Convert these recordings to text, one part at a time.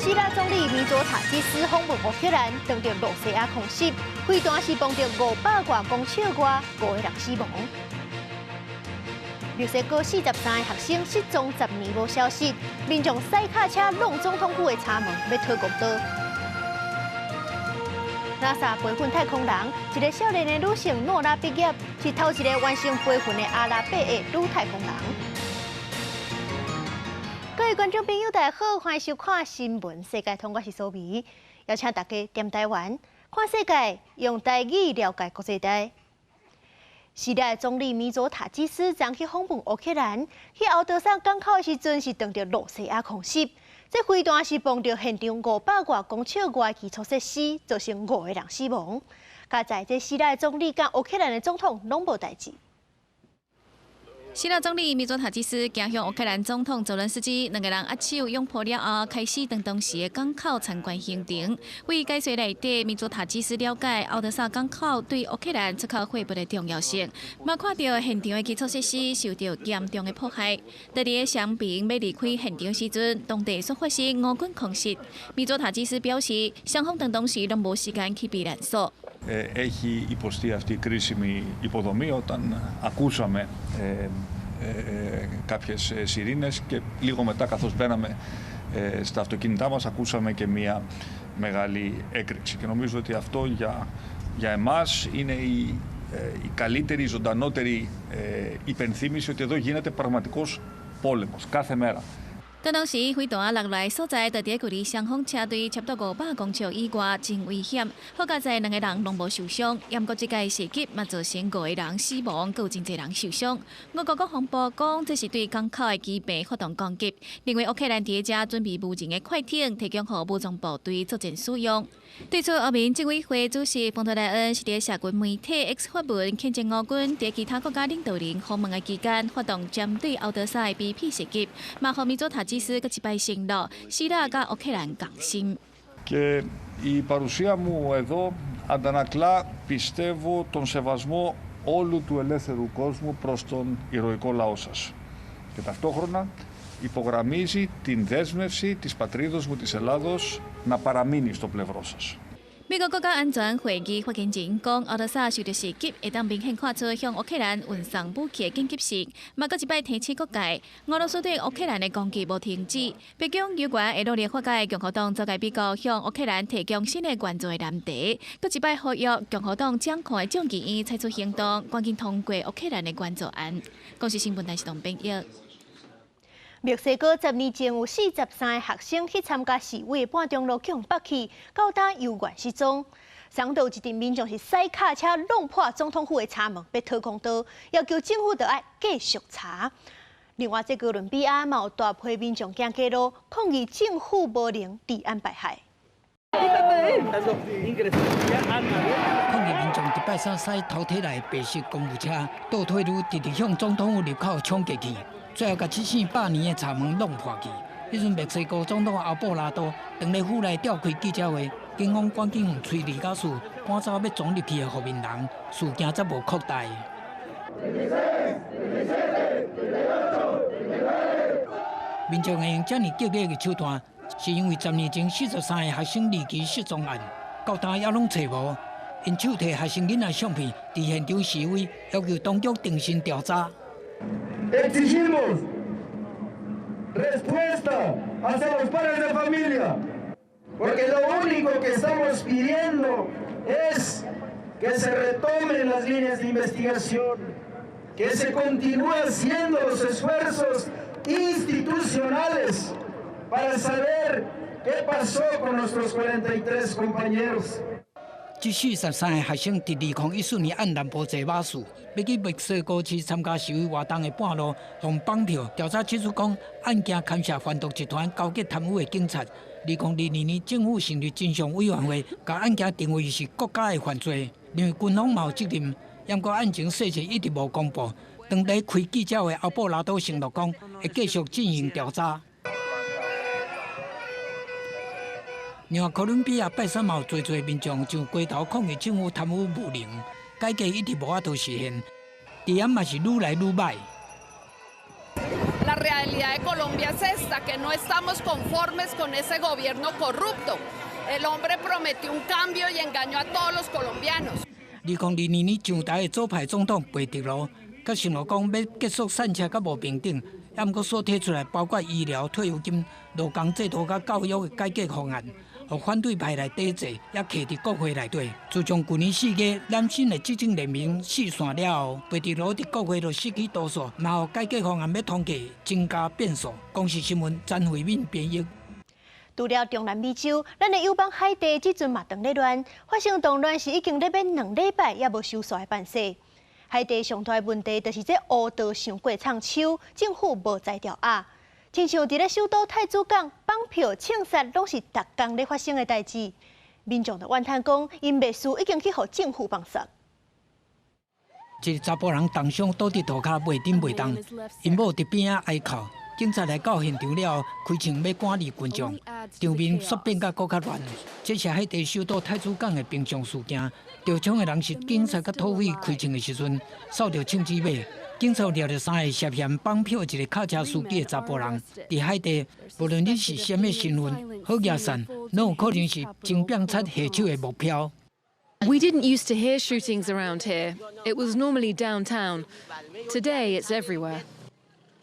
希臘總理米佐塔基斯訪問烏克蘭，當著露西亞空襲，飛彈是碰著500外公尺外，五個人死亡。墨西哥43個學生失蹤10年無消息，民眾駛卡車挵總統府的柴門，欲討公道。NASA 培訓太空人，一个少年的女性諾拉畢業，是頭一个完成培訓的阿拉伯裔女太空人。各位觀眾朋友，大家好，歡迎收看《新聞世界通》，我是蘇美，邀請大家踮台灣看世界，用台語了解國際大。希臘總理米佐塔基斯昨去訪問烏克蘭，去敖德薩港口的時陣是當著露西亞空襲，這飛彈是碰著現場500外公尺外基礎設施，造成五個人死亡。佳哉這希臘總理佮烏克蘭的總統攏無代誌。希臘總理米佐塔基斯行向烏克蘭總統澤倫斯基，兩个人握手擁抱了後，開始當當時的港口參觀行程。為解說內底，米佐塔基斯了解敖德薩港口對烏克蘭出口貨物的重要性，嘛看著現場的基礎設施受著嚴重的破壞。佇咧傷兵欲離開現場時陣，當地煞發生烏軍空襲。米佐塔基斯表示，雙方當當時攏無時間去避難所。 Έχει υποστεί αυτή η κρίσιμη υποδομή όταν ακούσαμε κάποιες σειρήνες και λίγο μετά, καθώς μπαίναμε στα αυτοκίνητά μας, ακούσαμε και μία μεγάλη έκρηξη και νομίζω ότι αυτό για εμάς είναι η καλύτερη, η ζωντανότερη υπενθύμηση ότι εδώ γίνεται πραγματικός πόλεμος κάθε μέρα. 當時飛彈落來所在，就佇距離雙方車隊差不多500公尺以外，真危險。好佳哉兩个人攏無受傷，毋過這擺襲擊嘛造成五個人死亡，閣有真濟人受傷。俄國國防部講，這是對港口的機坪發動攻擊，認為烏克蘭佇遮準備無人的快艇，提供予武裝部隊作戰使用。對此，歐盟執委會主席馮德萊恩是佇社群媒體 X 發文，譴責俄軍佇其他國家領導人訪問的期間，發動針對敖德薩的卑鄙襲擊，嘛予米佐塔基斯閣一擺承諾，希臘佮烏克蘭仝心。 Και η παρουσία μου εδώ αντανακλά, πιστεύω, τον σεβασμό όλου του ελεύθερου κόσμου προς τον ηρωικό λαό σας. Και ταυτόχρονα υπογραμμίζει την δέσμευση της πατρίδος μου, της Ελλάδος, να παραμείνει στο πλευρό σας. 美國國家安全會議發言人講，敖德薩受著襲擊，會當明顯看出向烏克蘭運送武器的緊急性。嘛，閣一擺提醒各界，俄羅斯對烏克蘭的攻擊無停止。白宮有關會努力化解共和黨阻礙美國向烏克蘭提供新的援助的難題。閣一擺呼籲共和黨掌權的眾議院採取行動，趕緊通過烏克蘭的援助案。公視新聞台是董編譯。墨西哥10年前有43個學生去參加示威，半中路予縛去，到今猶原失蹤。上晝一陣民眾是駛卡車挵破總統府的柴門，欲討公道，要求政府著愛繼續查。另外，這哥倫比亞嘛有大批民眾行街路抗議政府無能，治安敗壞。抗議民眾禮拜三駛頭提來白色公務車，倒退嚕直直向總統府入口衝過去。最後，共漆糋百年的柴門挵破去。彼陣墨西哥總統歐布拉多當咧府內召開記者會，警方趕緊用催淚ガス趕走欲衝入去的護民人，事件才無擴大。民眾會用遮爾激烈的手段，是因為10年前43個學生離奇失蹤案，到今猶攏揣無。𪜶手提學生囡仔相片，佇現場示威，要求當局重新調查。 Exigimos respuesta hacia los padres de familia, porque lo único que estamos pidiendo es que se retomen las líneas de investigación, que se continúe haciendo los esfuerzos institucionales para saber qué pasó con nuestros 43 compañeros. 這43個學生佇2014年按南部坐馬士，欲去墨西哥市參加示威活動的半路，予綁票。調查指出講，案件牽涉販毒集團勾結貪污的警察。2022年，政府成立真相委員會，共案件定位是國家的犯罪，認為軍方嘛有責任。毋過案情細節一直無公布。當日開記者會，歐布拉多承諾講會繼續進行調查。另外，哥倫比亞拜三嘛有濟濟民眾上街頭抗議政府貪污無能，改革一直無法度實現，治安嘛是愈來愈䆀。 La Realidad de Colombia es esta, que no estamos conformes con ese gobierno corrupto. El hombre prometió un cambio y engañó a todos los colombianos. 2022年上台的左派總統貝德羅，閣承諾講欲結束散赤佮無平等，猶毋過所提出來包括醫療、退休金、勞工制度佮教育的改革方案，予反對派來抵制，也徛佇國會內底。自從舊年4月攬新的執政聯盟四散了後，貝德羅佇國會就失去多數，嘛予改革方案欲通過增加變數。公視新聞詹慧敏編譯。除了中南美洲，咱的友邦海地這陣嘛當咧亂，發生動亂是已經咧欲2禮拜猶無收煞的辦勢。海地上大的問題就是這烏道傷過藏手，政府無才調仔。親像佇咧首都太子港，綁票、槍殺，攏是逐工咧發生的代誌。民眾就怨嘆講，𪜶袂輸已經去予政府放殺。一個查埔人重傷倒佇塗跤袂振袂動，𪜶某佇邊仔哀哭。警察來到現場了後，開槍欲趕離群眾，場面煞變甲閣較亂。這是海地首都太子港的平常事件。著槍的人是警察佮土匪開槍的時陣，掃著槍支尾。警察掠著三个涉嫌綁票一个跤車司機的查埔人。佇海地，無論你是啥物身份，好額散，攏有可能是偵辦察下手的目標。 We didn't used to hear shootings around here. It was normally downtown. Today it's everywhere.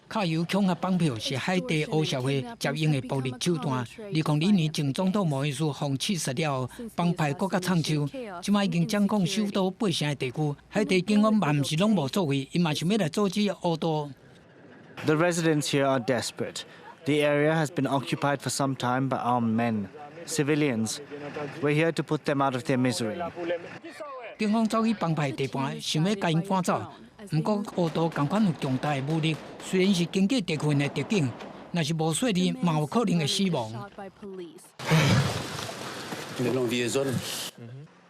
卡油恐嚇綁票是海地黑社會常用的暴力手段。2002年前總統莫伊斯予刺殺了後，幫派閣較藏手，這擺已經掌控首都八成的地區。海地警方嘛毋是攏無作為，𪜶嘛想欲來阻止黑道。 The residents here are desperate. The area has been occupied for some time by armed men, civilians. We're here to put them out of their misery. 警方走去幫派地盤，想欲共𪜶趕走。毋過黑道仝款有強大的武力，雖然是經過特訓的特警，若是無細膩，嘛有可能會死亡。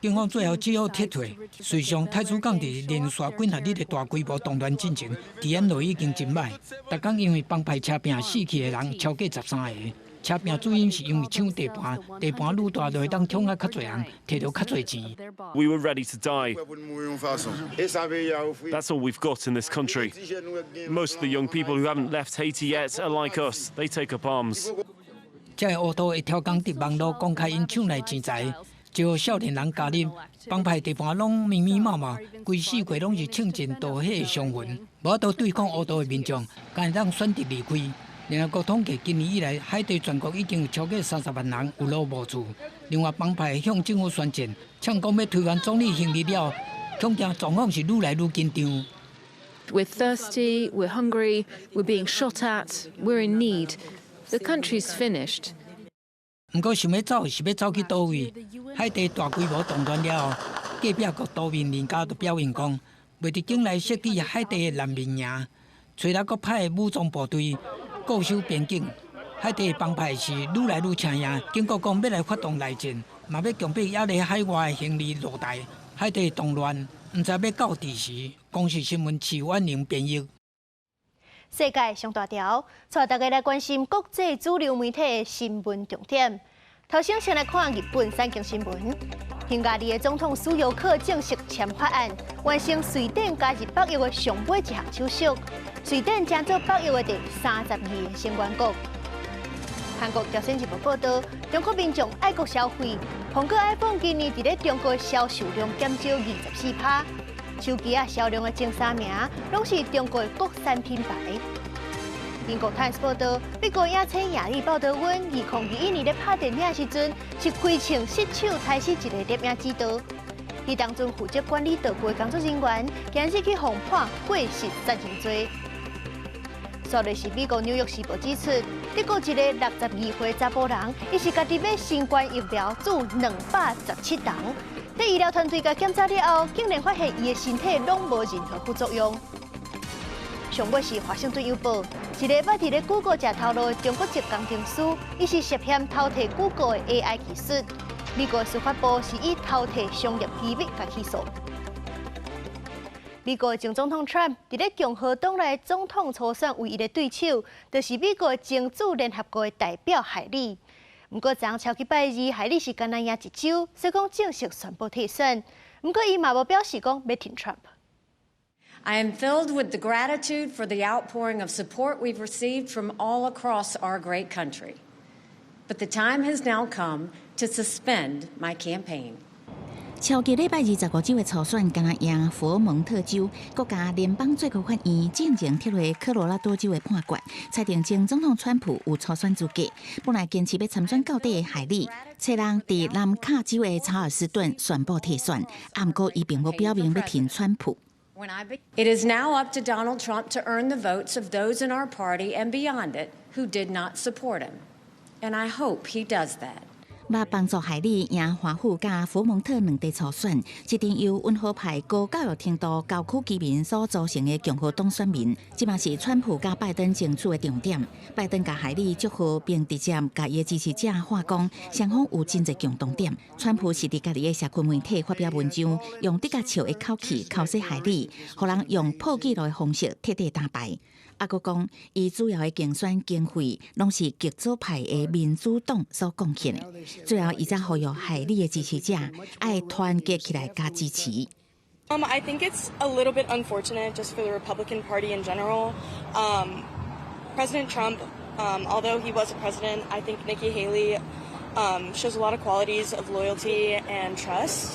警方最後只好撤退。事實上，太子港佇連續幾若日的大規模動亂進前，治安就已經真䆀。逐工因為幫派車拚死去的人超過13個。車拚主因是因為搶地盤，地盤愈大，就會當搶啊較濟人，提著較濟錢。 We were ready to die. That's all we've got in this country. Most of the young people who haven't left Haiti yet are like us. They take up arms. 這个黑道會刁工佇網路公開𪜶搶來錢財，招少年人加入幫派地盤，攏密密麻麻，規四季攏是衝進盜火的傷痕，無法度對抗黑道的民眾，敢會當選擇離開。聯合國統計，今年以來，海地全國已經有超過30萬人有路無厝。另外，幫派向政府宣戰，嗆講欲推翻總理亨利了，恐驚狀況是愈來愈緊張。 We're thirsty, we're hungry, we're being shot at, we're in need. The country's finished. 毋過想欲走是欲走去佗位？海地大規模動亂了後，隔壁國多明尼加就表明講，袂佇境內設置海地的難民營，揣來閣派武裝部隊固守邊境。海地幫派是愈來愈強硬，警告講欲來發動內戰，嘛欲強迫猶咧海外的亨利落台。海地動亂，毋知欲到佇時。公視新聞徐婉玲編譯。世界上大條，帶大家來關心國際主流媒體的新聞重點。頭先先來看日本產經新聞，匈牙利的總統蘇尤克正式簽法案，完成瑞典加入北約的上尾一項手續。瑞典成做北約的第32個成員國。韓國朝鮮日報報導，中國民眾愛國消費，蘋果 iPhone 今年佇咧中國銷售量減少24%，手機仔銷量的前三名攏是中國的國產品牌。英國《Times》報導，美國影星亞歷鮑德溫2021年咧拍電影時陣，是開槍失手刣死一个攝影指導。彼當陣負責管理道具的工作人員，今日去予判過失殺人罪。煞落是美國紐約時報指出，德國一个62歲查埔人，伊是家己買新冠疫苗注217筒，佇醫療團隊共檢查了後，竟然發現伊的身體攏無任何副作用。上尾是華盛頓郵報，一个捌佇咧 Google 食頭路的中國籍工程師，伊是涉嫌偷提 Google 的 AI 技術。美國司法部是以偷提商業機密共起訴。美國前總統 Trump 佇咧共和黨內總統初選唯一的對手，就是美國前駐聯合國的代表海利。毋過，昨超級拜二，海利是干焦贏一州，所以講正式宣布退選。毋過，伊嘛無表示講欲挺 Trump。I am filled with the gratitude for the outpouring of support we've received from all across our great country. But the time has now come to suspend my campaign. 超級禮拜25州的初選，敢若贏佛蒙特州國家聯邦最高法院進前撤回科羅拉多州的判決，裁定前總統川普有初選資格。本來堅持欲參選到底的海利，初人佇南卡州的查爾斯頓宣布退選，毋過伊並無表明欲挺川普。 It is now up to Donald Trump to earn the votes of those in our party and beyond it who did not support him. And I hope he does that. 欲幫助海利贏華府佮佛蒙特兩地初選，這陣由溫和派高教育程度郊區居民所組成的共和黨選民，這嘛是川普佮拜登爭取的重點。拜登共海利祝賀，並直接共伊的支持者喊講，雙方有真濟共同點。川普是佇家己的社群媒體發表文章，用得較笑的口氣口說海利，予人用破紀錄的方式徹底打敗。啊，閣講，伊主要的競選經費攏是極左派的民主黨所貢獻的。最後，伊才呼籲海利的支持者愛團結起來加支持。 I think it's a little bit unfortunate just for the Republican Party in general. President Trump, although he was a president, I think Nikki Haley shows a lot of qualities of loyalty and trust.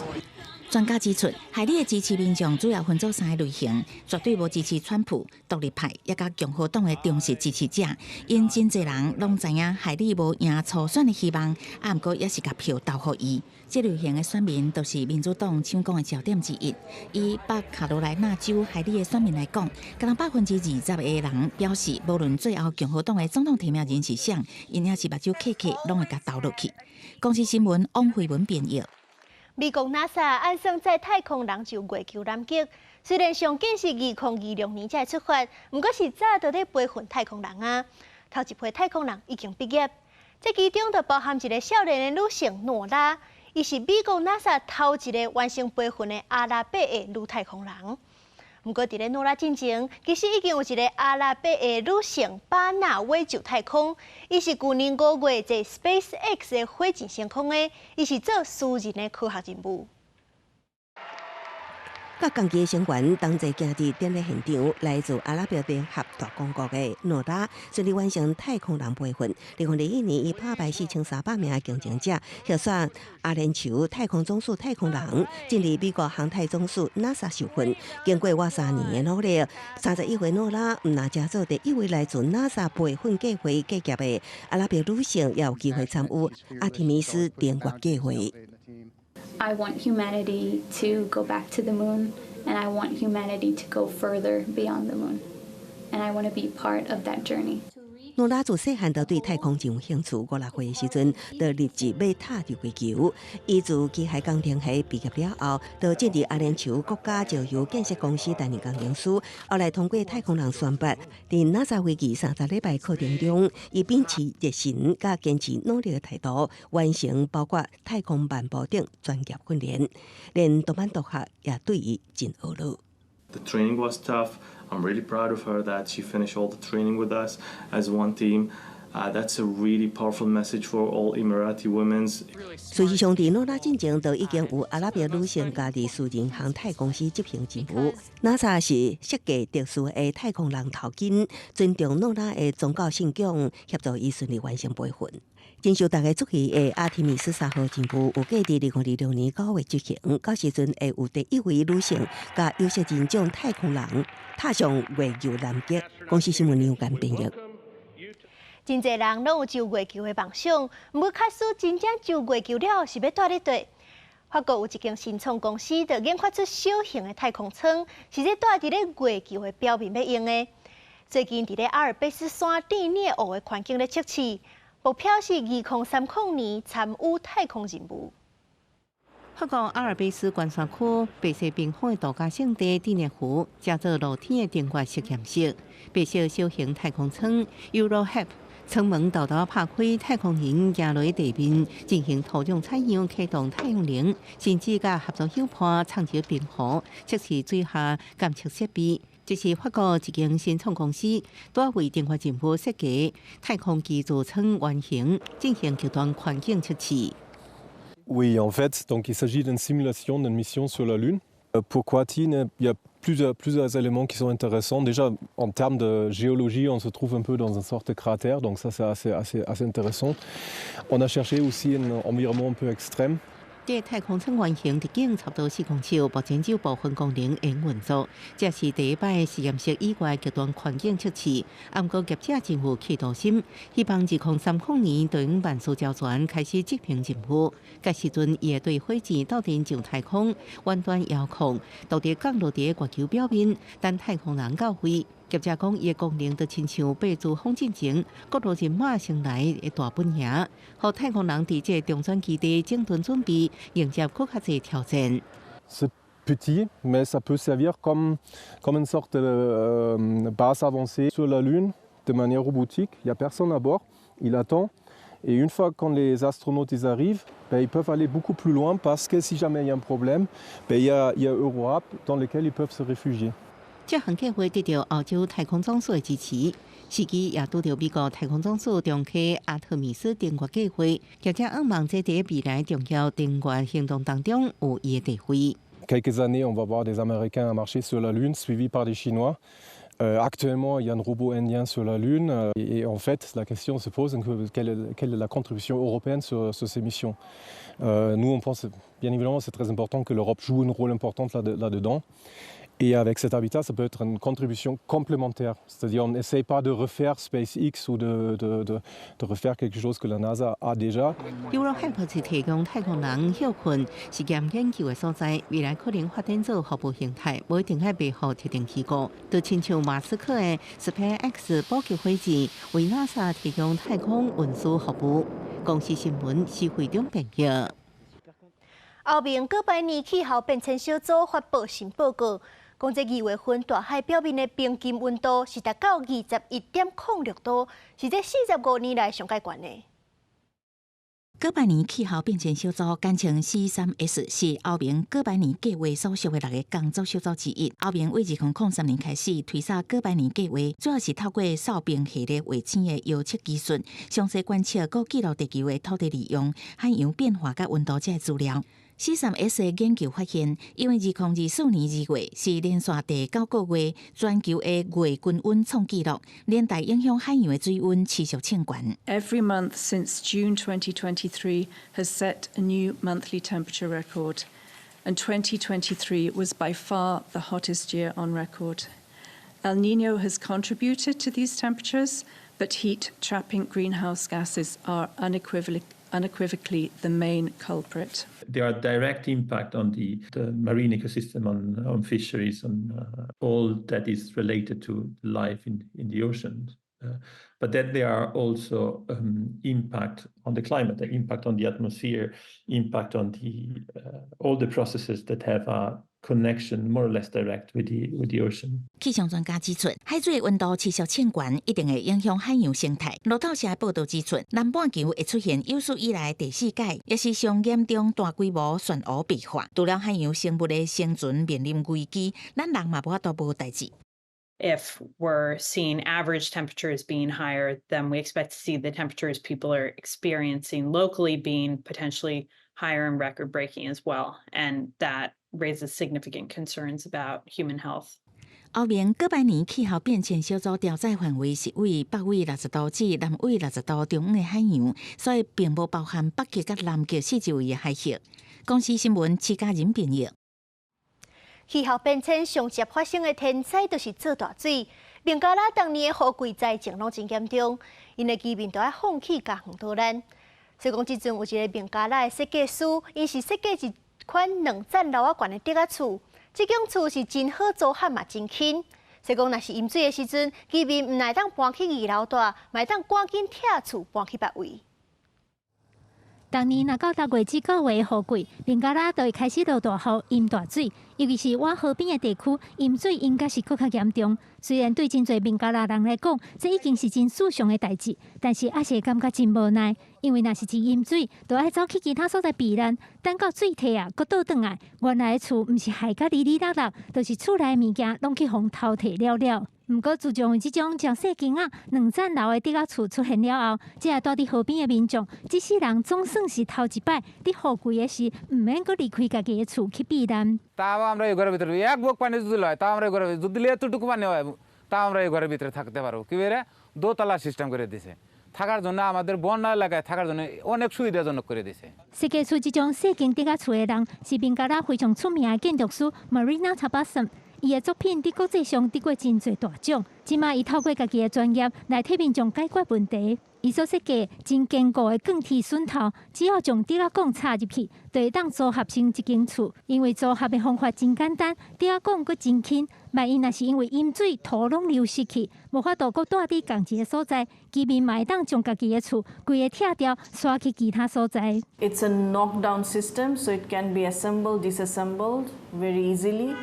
專家指出，海利的支持民眾主要分做三个類型，絕對無支持川普、獨立派，抑佮共和黨的忠實支持者。𪜶真濟人攏知影海利無贏初選的希望，啊，毋過猶是共票投予伊。這類型的選民都是民主黨搶攻的焦點之一。以北卡羅來納州海利的選民來講，敢若20%的人表示，無論最後共和黨的總統提名人是誰，𪜶猶是目睭瞌瞌，攏會共投落去。公視新聞王慧文編譯。美國 NASA 按算載太空人上月球南極，雖然上緊是2026年才會出發，毋過是早就咧培訓太空人啊。頭一批太空人已經畢業，這其中就包含一个少年的女性諾拉，伊是美國 NASA 頭一个完成培訓的阿拉伯裔女太空人。毋過佇咧諾拉進前，其實已經有一个阿拉伯裔女性巴納威上太空，伊是舊年5月坐 SpaceX 的火箭升空的，伊是做私人的科學任務。佮仝期的成員同齊行佇典禮現場，來自阿拉伯聯合大公國的諾拉順利完成太空人培訓。2021年，伊打敗4300名的競爭者，獲選阿聯酋太空總署太空人，進入美國航太總署 NASA 受訓。經過倚3年的努力，31歲諾拉毋但成做第一位來自 NASA 培訓計劃畢業的阿拉伯女性，也有機會參與阿提米斯登月計劃。 I want humanity to go back to the moon, and I want humanity to go further beyond the moon. And I want to be part of that journey. 諾拉自細漢就對太空真有興趣，5、6歲的時陣就立志欲踏入月球。伊自機械工程系畢業了後，就進入阿聯酋國家石油建設公司擔任工程師。後來通過太空人選拔，佇 NASA 為期30禮拜課程中，伊秉持熱忱佮堅持努力的態度，完成包括太空漫步等專業訓練，連同班同學也對伊真呵咾。 The training was tough. I'm really proud of her that she finished all the training with us as one team. That's a really powerful message for all Emirati women. 事實上，佇諾拉進前就已經有阿拉伯女性加入私人航太公司執行任務。NASA 是設計特殊的太空人頭巾，尊重諾拉的宗教信仰，協助伊順利完成培訓。真受大家注意的阿提米斯三號任務，預計佇2026年9月執行，到時陣會有第一位女性佮有色人種太空人踏上月球南極。公視新聞劉干編譯。真濟人攏有上月球的夢想，毋過假使真正上月球了，是欲蹛佇佗？法國有一間新創公司，就研發出小型的太空艙，是咧蹛佇咧月球的表面欲用的。最近佇咧阿爾卑斯山甜膩霧的環境咧測試，目標是2030年參與太空任務。法國阿爾卑斯高山區白色冰封的度假勝地蒂涅湖，成做露天的登月實驗室。白色小型太空艙 Eurohab 艙門沓沓拍開，太空人行落地面進行土壤採樣、啟動太陽能，甚至佮合作夥伴創造冰湖，測試水下監測設備。這是法國一間新創公司，拄為登月任務設計太空居住艙原型，進行極端環境測試。 Oui, en fait, donc il s'agit d'une simulation d'une mission sur la Lune. Pourquoi Tignes? Il y a plusieurs éléments qui sont intéressants. Déjà, en termes de géologie, on se trouve un peu dans une sorte de cratère, donc ça, c'est assez, assez, assez intéressant. On a cherché aussi un environnement un peu extrême. 這個太空艙原型直徑差不多4公尺，目前只有部分功能會運作。這是第一擺實驗室以外極端環境測試。毋過業者真有企圖心，希望2030年等萬事周全開始執行任務。屆時陣，伊會對火箭鬥陣上太空，遠端遙控，獨立降落佇月球表面，等太空人到位。業者講，伊的功能就親像八字風進前，各路人馬先來的大本營，予太空人佇這個中轉基地整頓準備，迎接閣較濟挑戰。 C'est petit, mais ça peut servir comme une sorte de base avancée sur la Lune de manière robotique. Il n'y a personne à bord, il attend. Et une fois quand les astronautes ils arrivent, ben, ils peuvent aller beaucoup plus loin parce que si jamais il y a un problème, ben, il y a Eurohab dans lequel ils peuvent se réfugier. 這項計劃得到歐洲太空總署的支持，時機也拄著美國太空總署重啟阿特米斯登月計劃，業者向望這佇未來重要登月行動當中有伊的地位。 Quelques années, on va voir des Américains marcher sur la Lune, suivis par des Chinois. Actuellement, il y a un robot indien sur la Lune. Et en fait, la question se pose, quelle est la contribution européenne sur ces missions? Nous, on pense, bien évidemment, c'est très important que l'Europe joue un rôle important là-dedans. Et avec cet habitat, ça peut être une contribution complémentaire. C'est-à-dire, on n'essaye pas de refaire SpaceX ou de refaire quelque chose que la NASA a déjà. EuroHab 是提供太空人歇睏、實驗研究的所在，未來可能發展做服務形態，無一定愛賣予特定機構。就親像馬斯克的 SpaceX 補給火箭，為 NASA 提供太空運輸服務。公視新聞施惠中編譯。歐盟哥白尼氣候變遷小組發布新報告，講這2月份大海表面的平均溫度是達到21.06度，是這45年來上蓋懸的。哥白尼氣候變遷小組簡稱 C3S，是歐盟哥白尼計劃所屬的六个工作小組之一。歐盟對2003年開始推捒哥白尼計劃，主要是透過哨兵系列衛星的遙測技術，詳細觀測閣記錄地球的土地利用、海洋變化佮溫度這資料。C3S 的研究發現，因為2024年2月是連續第九個月全球的月均溫創紀錄，連帶影響海洋的水溫持續升懸。 Every month since June 2023 has set a new monthly temperature record, and 2023 was by far the hottest year on record. El Niño has contributed to these temperatures, but heat-trapping greenhouse gases are unequivocally the main culprit. There are direct impact on the marine ecosystem, on fisheries, on all that is related to life in the oceans. But then there are also impact on the climate, the impact on the atmosphere, impact on all the processes that have a connection more or less direct with the ocean. 氣象專家指出，海水溫度持續升懸，一定會影響海洋生態。路透社報導指出，南半球會出現有史以來第四屆，也是上嚴重大規模漩渦白化。除了海洋生物的生存面臨危機，咱人嘛無法度無代誌。 If we're seeing average temperatures being higher, then we expect to see the temperatures people are experiencing locally being potentially higher and record breaking as well. And that raises significant concerns about human health. 歐盟哥白尼氣候變遷小組調查範圍是位北緯60度至南緯60度中央的海洋，所以並無包含北極佮南極四周圍的海域。公視新聞徐嘉仁編譯。氣候變遷上捷發生的天災就是做大水。孟加拉當年的雨季災情攏真嚴重，𪜶的居民都愛放棄家園逃難。所以講，這陣有一個孟加拉的設計師，伊是設計一款兩層樓仔懸的竹仔厝，這種厝是真好組合嘛，真輕。所以講，若是淹水的時陣，居民毋但會當搬去二樓住，嘛會當趕緊拆厝搬去別位。逐年若到六月至九月雨季，孟加拉就會開始落大雨、淹大水，尤其是倚河邊的地區，淹水應該是閣較嚴重。雖然對真濟孟加拉人來講，這已經是真日常的代誌，但是猶是會感覺真無奈，因為若是一淹水，就愛走去其他所在避難，等到水退啊，閣倒轉來，原來的厝毋是害甲離離落落，就是厝內物件攏去予偷提了了。毋過自從這種將細間仔兩層樓的竹仔厝出現了後，這個住佇河邊的民眾，這世人總算是頭一擺，佇雨季的時，毋免閣離開家己的厝去避難。 তাও আমরা এই ঘরের ভিতরে এক বুক পানি যদি লয়, তাও আমরা এই ঘরের যদি এতটুকু পানি হয়, তাও আমরা এই ঘরের ভিতরে থাকতে পারবো। কি বেরে দোতলা সিস্টেম করে দিছে, থাকার জন্য আমাদের বন্যা এলাকায় থাকার জন্য অনেক সুবিধাজনক করে দিছে। 設計出這種細間竹仔厝的人，是孟加拉非常出名的建築師 Marina Tabassum。伊的作品佇國際上得過真濟大獎。這馬伊透過家己的專業來替民眾解決問題。伊所設計真堅固的鋼鐵榫頭，只要將竹仔管插入去，就會當組合成一間厝。因為組合的方法真簡單，竹仔管閣真輕。萬一若是因為淹水土攏流失去，無法度閣住佇仝一个所在，居民嘛會當將家己的厝規个拆掉，徙去其他所在。 It's a knockdown system, so it can be assembled, disassembled very easily.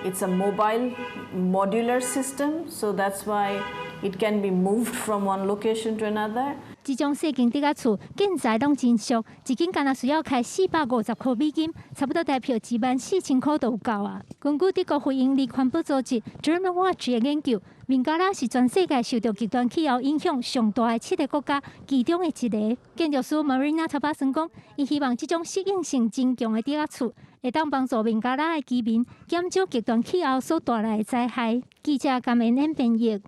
It's a mobile modular system, so that's why it can be moved from one location to another. 這種細間竹仔厝建材攏真俗，一間干焦需要開450塊美金，差不多台票14,000塊都有夠啊。根據德國非營利環保組織 Germanwatch 的研究，孟加拉是全世界受著極端氣候影響上大的七个國家其中的一个。建築師 Marina Tabassum 講，伊希望這種適應性真強的竹仔厝，會當幫助孟加拉的居民減少極端氣候所帶來的災害。記者甘恩恩編譯。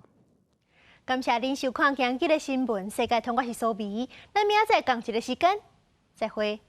感謝恁收看今日的新聞世界通，我是蘇美，咱明仔載仝一个時間，再會。